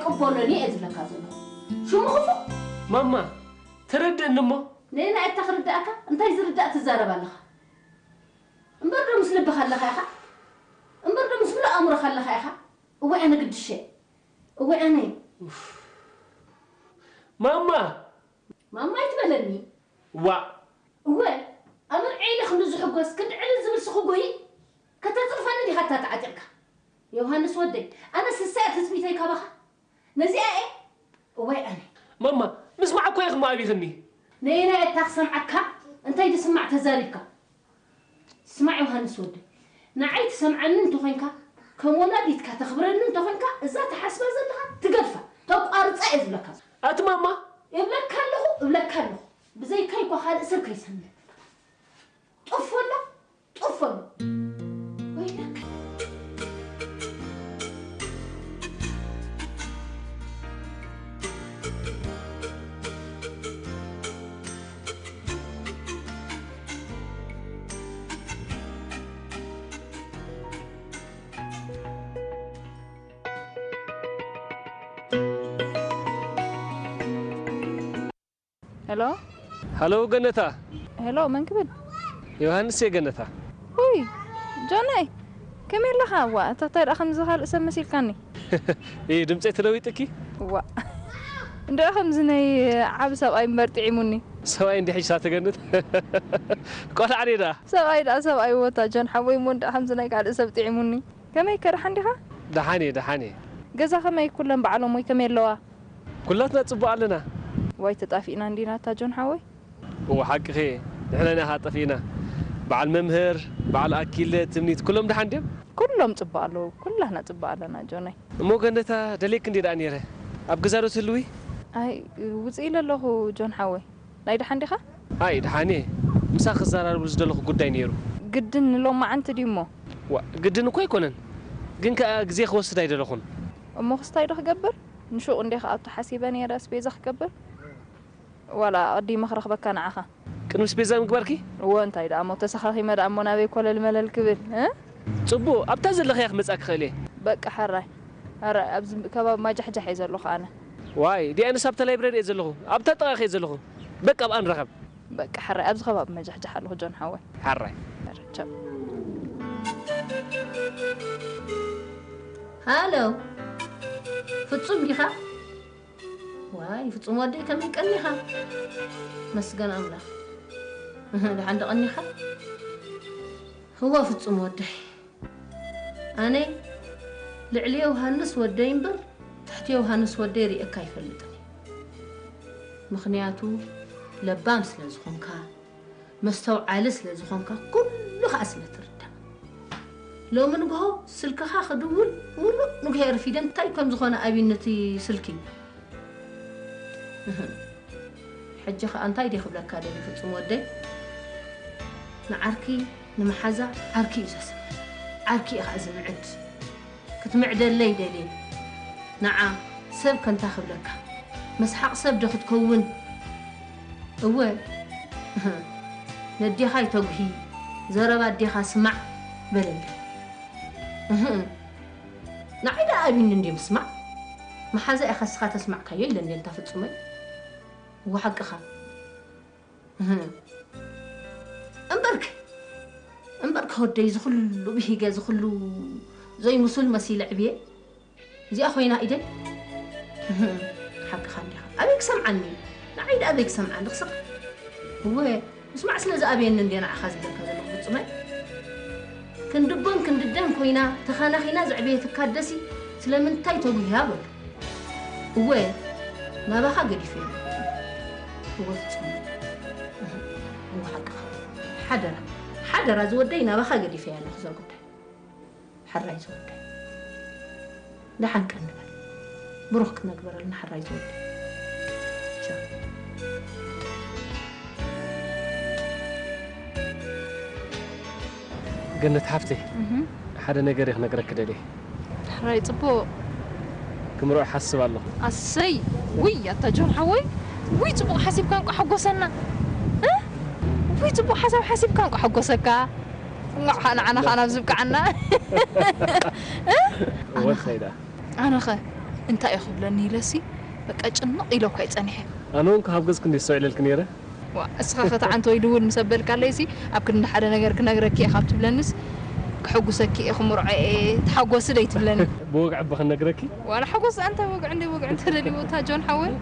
ቅበሎኒ እየ ዝብለካ ዘለኹ። ሽሙ ክፉእ። ማማ፣ ተረድእኒ እሞ። ነየናይ እታ ክርድኣካ? እንታይ ዝርዳእ ትዛረብ ኣለኻ? እምበር ዶ ምስ ልብኻ ኣለኻ ኢኻ? እምበር ዶ ምስ ምሉእ ኣእምሮኻ ኣለኻ ኢኻ? እወ ኣነ ግድሸ። እወ ኣነ። ማማ! ማማ ኣይትበለኒ። ዋእ! እወ፣ ኣብ መርዓይ ኢለ ክንዲ ዝሕጎስ፣ ክንዲ ዕልል ዝብል ስኽጉሂ ከተጽርፈኒ ዲኻ እታ ተዓጢቕካ? ዮሃንስ ወደይ፣ ኣነ ስሳያ ትጽቢተይ ካባኻ? ነዚኣ እየ? እዋይ ኣነ። ማማ፣ ምስማዕ እኮ ኢኺ እሞ ኣቢኽኒ። ነየናይ እታ ክሰምዓካ? እንታይ ዝስማዕ ተዛሪብካ? ስማዕ ዮሃንስ ወደይ፣ ንዓይ ትሰምዓኒ እንተኾይንካ፣ ከም ወላዲትካ ተኽብረኒ እንተኾይንካ፣ እዛ ትሓስባ ዘለኻ ትገድፋ፣ ተቋርጻ እየ ዝብለካ። ኣቲ ማማ! እብለካ ኣለኹ፣ እብለካ ኣለኹ። ብዘይካይ እኳ ካልእ ሰብ ከይሰምዕ። ጡፍ ኣሎ፣ ጡፍ ኣሎ። ወይለካ። ሄሎ። ሃሎ ገነታ። ሄሎ፣ መን ክብል? ዮሃንስ እየ ገነታ። ውይ፣ ጆነይ፣ ከመይ ኣለኻ? ዋ፣ እታ እንታይ ደኣ ከምዚ ካልእ ሰብ መሲልካኒ? እይ፣ ድምፀይ ተለዊጥኪ? ዋ፣ እንድዒ ከምዚ ናይ ዓቢ ሰብኣይ እምበር ጥዒሙኒ። ሰብኣይ እንዲ ሕጂ ሳተ ገነት? ቆልዓ ድየ ደኣ? ሰብኣይ ደኣ ሰብኣይ፣ ወታ ጆን ሓወይ፣ እሞ እንድዒ ከምዚ ናይ ካልእ ሰብ ጥዒሙኒ። ከመይ ከ፣ ደሓን ዲኻ? ደሓን እየ፣ ደሓን እየ። ገዛ ከመይ፣ ኩለን በዓሎም ወይ ከመይ ኣለዋ? ኩላትና ጽቡቕ ኣለና። ዋይ ተጣፊእና እንዲና እታ ጆን ሓወይ። እወ ሓቅኺ፣ ንሕና ኢና ኸዓ ጠፊእና። በዓል መምህር፣ በዓል ኣኪለ፣ ትምኒት፣ ኩሎም ደሓን ድዮም? ኩሎም ጽቡቕ ኣለዉ፣ ኩላትና ጽቡቕ ኣለና ጆነይ። እሞ ገነታ ደልየኪ እንድየ ደኣ ነይረ። ኣብ ገዛ ዶ ትህልዊ? ኣይ ውጽእ ኢለ ኣለኹ ጆን ሓወይ። ናይ ደሓን ዲኻ? ኣይ ደሓን እየ። ምሳኺ ክዘራረበሉ ዝደለኹ ጉዳይ ነይሩ። ግድን ንሎማዓንቲ ድዩ እሞ? ዋ ግድን እኮ ኣይኮነን። ግን ከኣ ግዜ ክወስድ ኣይደለኹን። እሞ ክስታይ ዶ ክገብር? ንሹቕ እንዴ ከኣ ኣብቲ ሓሲበ ነይረ ኣስቤዛ ክገብር? ዋላ ኣቐዲመ ክረኽበካ ንዓኻ። ቅድሚ ኣስቤዛ ምግባርኪ? እወ እንታይ ደኣ እሞ ተሰኻኺመ ደኣ እሞ ናበይ ኮለል መለል ክብል እ? ጽቡቕ ኣብታ ዘለኽያ ክመጻ ክኽእል እየ። በቃ ሕራይ። ሕራይ ኣብዚ ከባቢ ማጃሕጃሕ እየ ዘለኹ ኣነ። ዋይ ዲኣነስ ኣብታ ላይብረሪ እየ ዘለኹ። ኣብታ ጥቓኺ እየ ዘለኹ። በቃ ኣብኣ ንራኸብ። በቃ ሕራይ ኣብዚ ከባቢ መጃሕጃሕ ኣለኹ ጆን ሓወይ። ሕራይ። ሕራይ ቻው። ሃሎ ፍጹም ዲኻ? ዋይ ፍጹም ወደይ ከመይ ቀኒኻ? መስገን ኣምላኽ። እህ፣ ደሓን ዶ ቀኒኻ? እወ ፍጹም ወደይ። ኣነ ልዕሊ ዮሃንስ ወደይ እምበር ትሕቲ ዮሃንስ ወደይ ርእየካ ኣይፈልጥን እየ። ምኽንያቱ ለባም ስለ ዝኾንካ፣ መስተውዓሊ ስለ ዝኾንካ፣ ኩሉ ኸኣ ስለ ትርዳእ። ሎሚ ንግሆ ስልክኻ ክድውል ሙሉእ ንግሆ ኣርፊደ እንታይ ከም ዝኾነ ኣብዩኒ እቲ ስልኪ። እህ። ሕጂ ኸኣ እንታይ ድየ ክብለካ ደልየ ፍጹም ወደይ? ንዓርኪ ንመሓዛ ዓርኪ እዩ ዘስምዕ። ዓርኪ እዩ ኸኣ ዝምዕድ። ክትምዕደለይ ደልየ። ንዓ ሰብ ከንታ ክብለካ። መስሓቕ ሰብ ዶ ክትከውን? እወ። እህ። ነዴኻ ኣይተጉሂ። ዘረባ ኣዴኻ ስማዕ በለለይ። እህ። ንዓይ ደኣ ኣብዩኒ እንድየ ምስማዕ። መሓዛ ኢኻ እስኻ ተስማዕካዮ ኢለኒ ኣንታ ፍጹመይ። እወ ሓቅኻ። እህ። እምበርክ፣ እምበርክ ወደይ ዝኹሉ ብሂገ ዝኹሉ ዘይምሱል መሲለ ዕብየ። እዚኣ ኮይና ኢደይ። እህ። ሓቅኻ እንዲኻ። ኣበይ ክሰምዓኒ? ንዓይ ደኣ ኣበይ ክሰምዓኒ? ክስቕ። እወ፣ ምስማዕ ስለ ዝኣብየኒ እንድየ ንዓኻ ዝብለካ ዘለኹ ፍጹመይ። ክንዲ ጎን ክንዲ ደን ኮይና ተኻናኺና ዘዕበየትካ ኣደሲ ስለምንታይ ተጉህያ በሉ። እወ ናባኻ ገዲፈ እየ። እወ ፍጹም። እወ ሓቅኻ። ሓደራ ሓደራ ዝወደይ ናባኻ ገዲፈ እየ ኣለኹ እዛ ጉዳይ። ሕራይ ዝወደይ። ደሓን ቀኒ በል። ብሩኽ ክነግበረልና ሕራይ ዝወደይ። ቻው። ገነት ሓፍተይ፣ እህ። ሓደ ነገር እየ ክነግረኪ ደልየ። ሕራይ ጽቡቕ። ክምርዖ ይሓስብ ኣለኹ። ኣሰይ! ውይ ኣታ ጆን ሓወይ! ውይ ጽቡቕ ሓሲብካ እንቋ ሓጎሰና። እ? ውይ ጽቡቕ ሓሳብ ሓሲብካ እንቋ ሓጎሰካ። እንቋዕ ንዓና ኸኣ ናብዚ ብቅዓና። እ? ወሰይ ደኣ። ኣነኸ? እንታይ እዩ ክብለኒ ኢለሲ በቃ ጭንቕ ኢለ እኳ ይጸኒሐ። ኣነ እውን ካብ ገዝክ እንዴ ሰው ኢለልክ ነይረ። ዋ እስኻ ከተዓንቶ ኢሉ እውን ምስ ኣበልካለይሲ ኣብ ክንዲ ሓደ ነገር ክነግረኪ እየ ካብ ትብለንስ ክሕጉሰኪ እየ ክምርዖ እየ ተሓጎሲ ደይ ትብለኒ። ብወግዒ እባ ክነግረኪ። ዋላ ሓጎስ ኣንታ ወግዒ እንደ ወግዒ እንተደልዩ እታ ጆን ሓወይ።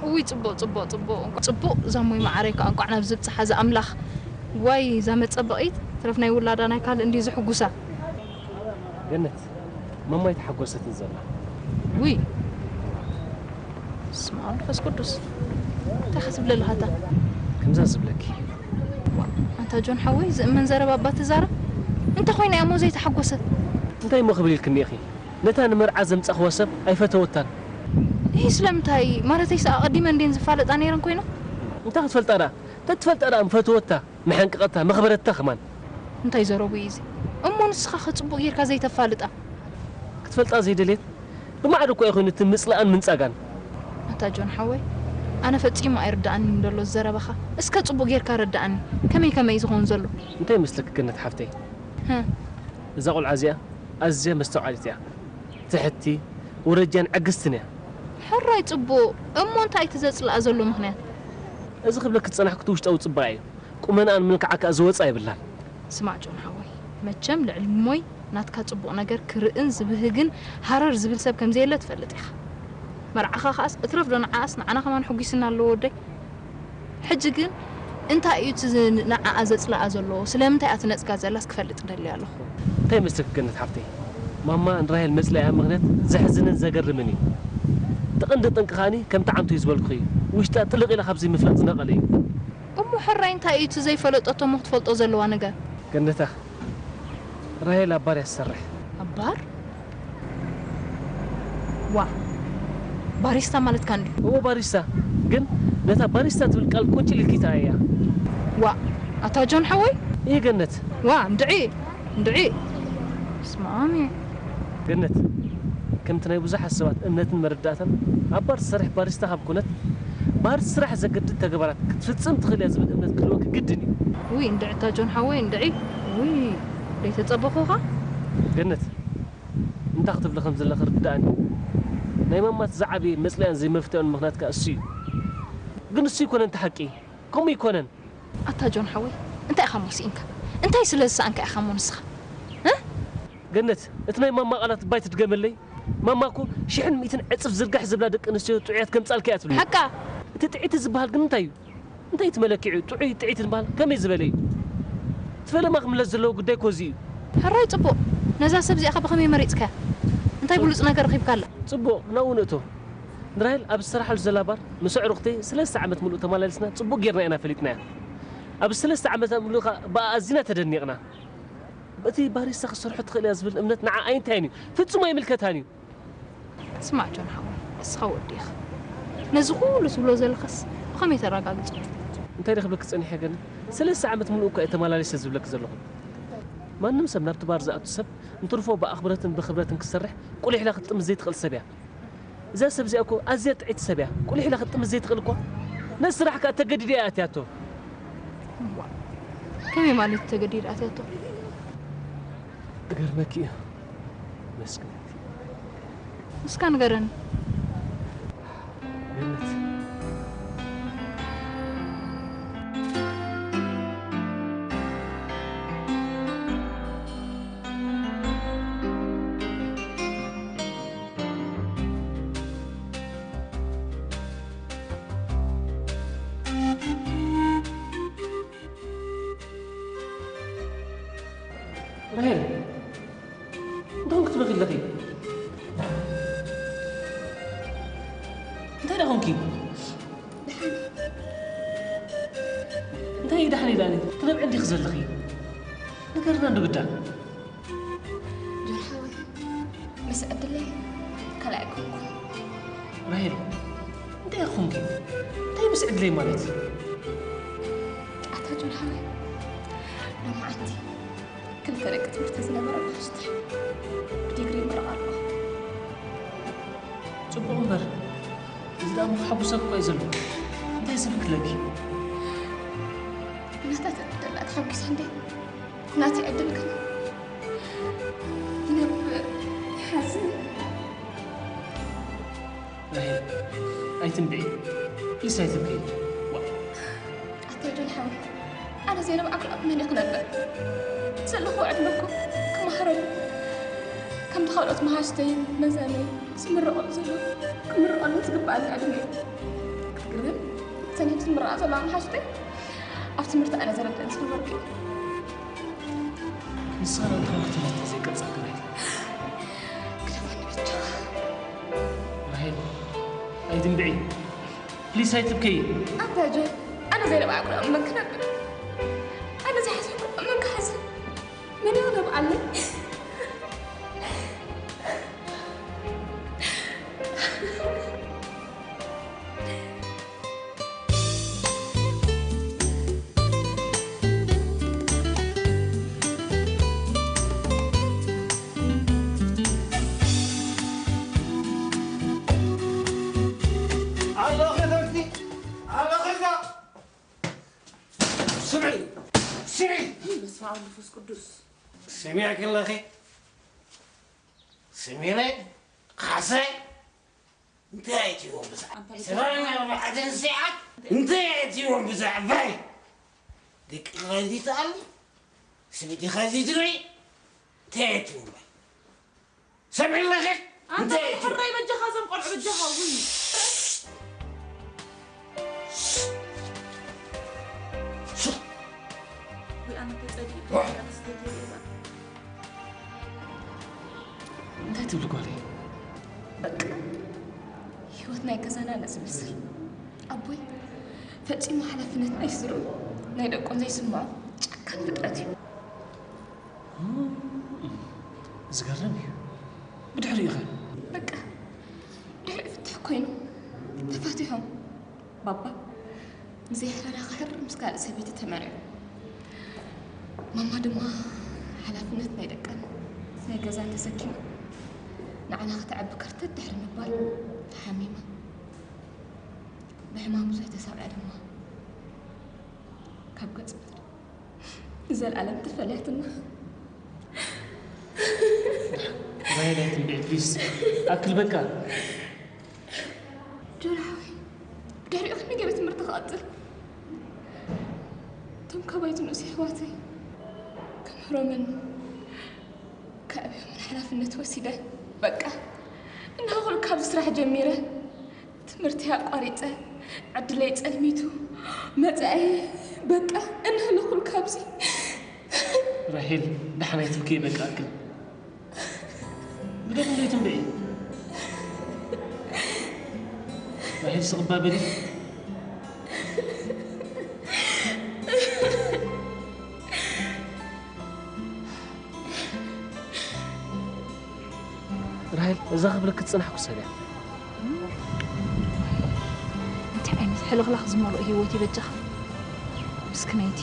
እውይ ጽቡቕ ጽቡቕ ጽቡቕ ጽቡቕ ዛሞይ መዓረይ ከዓ እንቋዕ ናብ ዝብጽሓ ዝኣምላኽ። ዋይ እዛ መጸበቒት ትረፍ ናይ ውላዳ ናይ ካልእ እንዲ ዝሕጉሳ። ገነት ማማ ኣይተሓጎሰትን ዘላ። ውይ ስማ መንፈስ ቅዱስ እንታይ ክትብለ ኣለኻታ? ከምዛ ዝብለኪ ኣንታ ጆን ሓወይ ዝእመን ዘረባ ኣባ ትዛረብ እንተ ኮይና እያ እሞ ዘይተሓጎሰት። እንታይ እሞ ክብል ኢልክኒ ኢኺ? ነታ ንመርዓ ዘምጻኽዋ ሰብ ኣይፈተወታን። ይህ ስለምንታይ ማለተይስ ኣቐዲመ እንዴን ዝፋለጣ ነይረን ኮይና? እንታይ ክትፈልጣ ደኣ? ተትፈልጣ ደኣ ምፈተወታ፣ መሐንቀቐታ፣ መኽበረታ ከማን። እንታይ ዘረቡ እዩ እዚ? እሞ ንስኻ ከጽቡቕ ጌርካ ዘይተፋልጣ? ክትፈልጣ ዘይደልየት ብማዕዶ እኮ እዩ ኮይኑ እቲ ምጽላእን ምንጻጋን። ኣታ ጆን ሓወይ ኣነ ፈጺሙ ኣይርድኣንን ዘሎ ዘረባኻ። እስከ ጽቡቕ ጌርካ ረድኣኒ። ከመይ ከመይ እዩ ዝኸውን ዘሎ? እንታይ ይመስለኪ ገነት ሓፍተይ? ህ እዛ ቆልዓ እዚኣ ኣዝያ መስተውዓሊት እያ። ትሕቲ፣ ውረጃን ዕግስትን እያ። ሕራይ ጽቡቕ። እሞ እንታይ እቲ ዘጽልኣ ዘሎ ምኽንያት? እዚ ክብለኪ ዝጸናሕኩ እቲ ውሽጣዊ ጽባቐ እዩ። ቁመናኣን መልክዓ ከኣ ዝወጻ የብላን። ስማዕ ጆን ሓወይ፣ መቸም ልዕሊ ሞይ ናትካ ጽቡቕ ነገር ክርእን ዝብህግን ሃረር ዝብል ሰብ ከም ዘየለ ትፈልጥ ኢኻ። መርዓኻ ከኣስ እትረፍ ዶ ንዓኣስ ንዓና ከማን ሕጒስና ኣለዎ ወደይ። ሕጂ ግን እንታይ እዩ እቲ ዝ- ንዓኣ ዘጽልኣ ዘሎ? ስለምንታይ እያ ትነጽጋ ዘላስ ክፈልጥ ደልየ ኣለኹ። እንታይ መስለኪ ገነት ሓፍተይ? ማማ ንራሄል መጽለኢኣ ምኽንያት ዘሕዝንን ዘገርምን እዩ። እቲ ቀንዲ ጠንቂ ከኣኒ ከምቲ ዓንቶ እዩ ዝበልኩኺ እዩ። ውሽጣ ጥልቕ ኢላ ካብዚ ምፍላጥ ዝነቐለ እዩ። እሞ ሕራይ እንታይ እዩ እቲ ዘይፈለጠቶ እሞ ክትፈልጦ ዘለዋ ነገር? ገነታ ራሄል ኣብ ባር እያ ትሰርሕ። ኣብ ባር? ዋእ! ባሪስታ ማለትካ እንድዩ። እወ ባሪስታ፣ ግን ነታ ባሪስታ ትብል ቃል ቁንጭል ኢልኪ ተኣይያ። ዋእ! ኣታ ጆን ሓወይ? እየ ገነት። ዋእ! እንድዒ! እንድዒ! ስምዓኒ። ገነት፣ ከምቲ ናይ ብዙሓት ሰባት እምነትን መረዳእታን ኣብ ባር ትሰርሕ ባሪስታ ካብ ኮነት፣ ባር ስራሕ ዘገድድ ተግባራት ክትፍጽም ትኽእል እያ ዝብል እምነት ክህልወኪ ግድን እዩ። ውይ እንድዒ ኣታ ጆን ሓወይ እንድዒ! ውይ! ደይተጸበኹኻ? ገነት፣ እንታይ ክትብሊ ከም ዘለኺ ርዳእኒ። ናይ ማማ እቲ ዝዓበየ መጽለያን ዘይመፍትያኡን ምኽንያት ከኣ እሱ እዩ። ግን እሱ ኣይኮነን እቲ ሓቂ። ከምኡ ኣይኮነን። ኣታ ጆን ሓወይ፣ እንታይ ኢኻ እሞ ስኢንካ? እንታይ ስለ ዝሰኣንካ ኢኻ እሞ ንስኻ? እ? ገነት፣ እቲ ናይ ማማ ቃላት እባ ኣይትድገመለይ። ማማ እኮ ሽሕን ሚእትን ዕጽፍ ዝርጋሕ ዝብላ ደቂ ኣንስትዮ ጥዑያት ከምጻልካ እያ ትብለኒ። ሓቃ! እቲ ጥዕይቲ ዝበሃል ግን እንታይ እዩ? እንታይ እቲ መለክዒ ጥዑይ ጥዒት ምባል ከመይ ዝበለ እዩ? እቲ ፈለማ ክምለስ ዘለዎ ጉዳይ እኮ እዚ እዩ። ሕራይ ጽቡቕ። ነዛ ሰብ እዚኣ ከ ብኸመይ መሪጽካያ? እንታይ ብሉጽ ነገር ረኺብካላ? ጽቡቕ፣ ናብኡ ንእቶ። ንራሄል ኣብ ዝሰርሓሉ ዘላ ባር ምስ ኣዕሩኽተይ ሰለስተ ዓመት ምሉእ ተመላሊስና ጽቡቕ ጌርና ኢና ፈሊጥናያ። ኣብዚ ሰለስተ ዓመት ምሉእ ከኣ ብኣ ኣዚና ተደኒቕና። እቲ ባሪስታ ክትሰርሖ ትኽእል እያ ዝብል እምነት ንዓ ኣይንታይን እዩ። ፍጹም ኣይምልከታን እዩ። ስማዕ ጆን ሓወይ፣ እስኻ ወዲ ኢኻ። ነዚ ኩሉ ትብሎ ዘለኻስ ብኸመይ ተረጋግጾ? እንታይ ደ ክብለኪ ጸኒሐ ገኒ? ሰለስተ ዓመት ምሉእ እኳ እየ ተመላሊሰ ዝብለኪ ዘለኹ። ማንም ሰብ ናብቲ ባር ዝኣቱ ሰብ እንትርፎ ብኣኽብረትን ብኽብረትን ክሰርሕ ቁሊሕ ኢላ ክትጥምት ዘይትኽእል ሰብ እያ። እዛ ሰብ እዚኣ እኮ ኣዝያ ጥዕይቲ ሰብ እያ። ቁሊሕ ኢላ ክትጥምት ዘይትኽእል እኳ። ነቲ ስራሕ ከኣ ተገዲዳ እያ ኣትያቶ። ከመይ ማለት ተገዲዳ ኣትያቶ? ክገርመኪ እዩ። መስክነቲ። እስካ ንገረኒ። ገነት። ራሄል፣ እንታይ ክትበኺ ኣለኺ? እንታይ ደኣ ኾንኪ? እንታይ እዩ ደሓን ኢላኒ? ትነብዒ እንዲኺ ዘለኺ? ንገርና እንዶ ግዳ። ጆን ሓወይ፣ ምስ ዕድለይ ካልኣይ ኣይኮንኩን። ራሄል፣ እንታይ ኾንኪ? እንታይ ምስ ዕድለይ ማለት? ኣታ ጆን ሓወይ፣ ሎማዓንቲ ክልተ ደቂ ትምህርቲ ዝነበረ ማስተር ብዲግሪ ይምረቕ ኣለኹ። ጽቡቕ እምበር፣ እዚ ደኣ ምኽሓጉሰኪ እኮ እዩ ዘሎ። እንታይ ዝብል ክለኪ? ናታ ተደላ ተሓጒሰ እንዴ? ናተይ ዕድል ግን ይነብእ፣ ይሓዝን። ኣይትንብዒ፣ ፕሊስ ኣይትብክይ። ዋ፣ ኣታ ጆን ሓወይ፣ ኣነ ዘይነብዓኩ ኣብ መን ክነብዕ? ዘለኹ ዕድመ እኮ ክመሃረሉ፣ ከምቲ ካልኦት መሃዝተይን መዛነይ ዝምረቐሉ ዘለዉ ክምረቐሉ ዝግብኣኒ ዕድመ እዩ። ክትግርም፣ እተን ሕጂ ዝምረቓ ዘለዋ መሃዝተይ ኣብ ትምህርቲ ኣነ ዘረድአን ዝነበርኩ እዩ። ንስኻ ናትኻ ክትምህርቲ ዘይቀጻ ግናይ። ግደፈኒ በጃኻ። ራሄል፣ ኣይትንብዒ። ፕሊስ ኣይትብከይ። ኣታ ጆን፣ ኣነ ዘይነብዓኩ ኣብ መን ክነብዕ? ኣነ ዘይሓሰብኩ ኣብ መን ክሓስብ? መን እዩ ክነብዓለይ? ኣሎ ኸተምቲ፣ ኣሎ ኸዛ። ስምዒ፣ ስምዒ። በስመ ኣብ መንፈስ ቅዱስ። ሰሚዕኪ ኣለኺ? ስሚዒ፣ ካሰ። እንታይ እትይዎም ብዛዕባ ሰብዓን ኣርባዕተን ሰዓት? እንታይ እትይዎም ብዛዕባ ደቂ ኸዚ ትኣሊ? ስሚዒ ኸዚ ትርኢ? እንታይ እትይዎም? ሰምዒ ኣለኺ? ኣንታ እንታይ እትይዎም? ሕራይ በጃኻ እዞም ቆልዑ በጃኻ፣ ውይ። ውይ፣ ኣነ ተጸሊኤ፣ ኣነ ስተይተይ እዛ። እንታይ ትብሊ ጓለይ? በቃ፣ ህይወት ናይ ገዛና ነዚ ይመስል። ኣቦይ ፈጺሙ ሓላፍነትና ኣይስርዑ፣ ናይ ደቆም ዘይስምዖ ጨካን ፍጥረት እዩ። ዝገርም እዩ። ብድሕሪኡ ኸ? በቃ፣ ድሕሪኡ ፍትሕ ኮይኑ ተፋቲሖም። ባባ ንዘይሕረዳ ክሕር ምስ ካልእ ሰበይቲ ተመርዕዩ። ማማ ድማ ሓላፍነት ናይ ደቀን ናይ ገዛን ተሰኪማ ንዓና ክተዕቢ ከርተት ድሕሪ ምባል ተሓሚማ። ብሕማም ብዙሕ ተሳቕያ ድማ ካብ ገጽ ምድሪ ንዘለኣለም ተፈልያትና። ራሄል ኣይትንብዒ ፕሊስ። ኣክል በቃ። ጆን ሓወይ፣ ብድሕሪኡ ከመይ ገይረ ትምህርቲ ክቐጽል? እቶም ካባይ ዝንእሱ ኣሕዋተይ ከምህሮምን ከዕብዮምን ሓላፍነት ወሲደ። በቃ፣ እነሆ ኩሉ ካብዚ ስራሕ ጀሚረ። ትምህርተይ ኣቋሪጸ፣ ዕድለይ ጸልሚቱ፣ መጻኢየይ በቃ፣ እነሆ ኩሉ ካብዚ። ራሄል፣ ደሓን ኣይትብክይ በቃ ኣክል። ብደም እንዶ ኣይትንብዒ። ራሄል ስቕ እባ በሊ። ራሄል፣ እዛ ክብለኪ ዝጸናሕኩ ሰብ እያ። እንታይ ዓይነት ሕልኽላኽ ዝመልኦ ህይወት እዩ በጃኻ? ምስክነይቲ።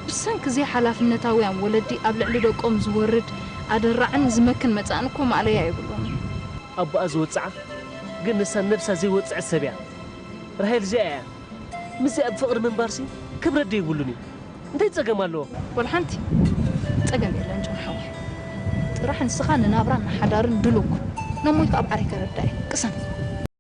ብሰንኪ ዘይሓላፍነታውያን ወለዲ ኣብ ልዕሊ ደቆም ዝወርድ ኣደራዕን ዝመክን መጻእን እኮ ማእለያ የብሎምን። ኣቦኣ ዝወጽዓ ግን ንሳ ነብሳ ዘይወጽዐት ሰብ እያ። ራሄል እዚኣ እያ። ምስዚኣ ብፍቕሪ ምንባርሲ ክብረት ዶ የብሉን እዩ? እንታይ ጸገም ኣለዎ? ወላ ሓንቲ ጸገም የለን ጆን ሓወይ። ጥራሕ ንስኻ ንናብራን ንሓዳርን ድሉው ኩን። ነሞይ ከኣ ኣብ ዓርከይ ረዳእ እዩ። ቅሰን።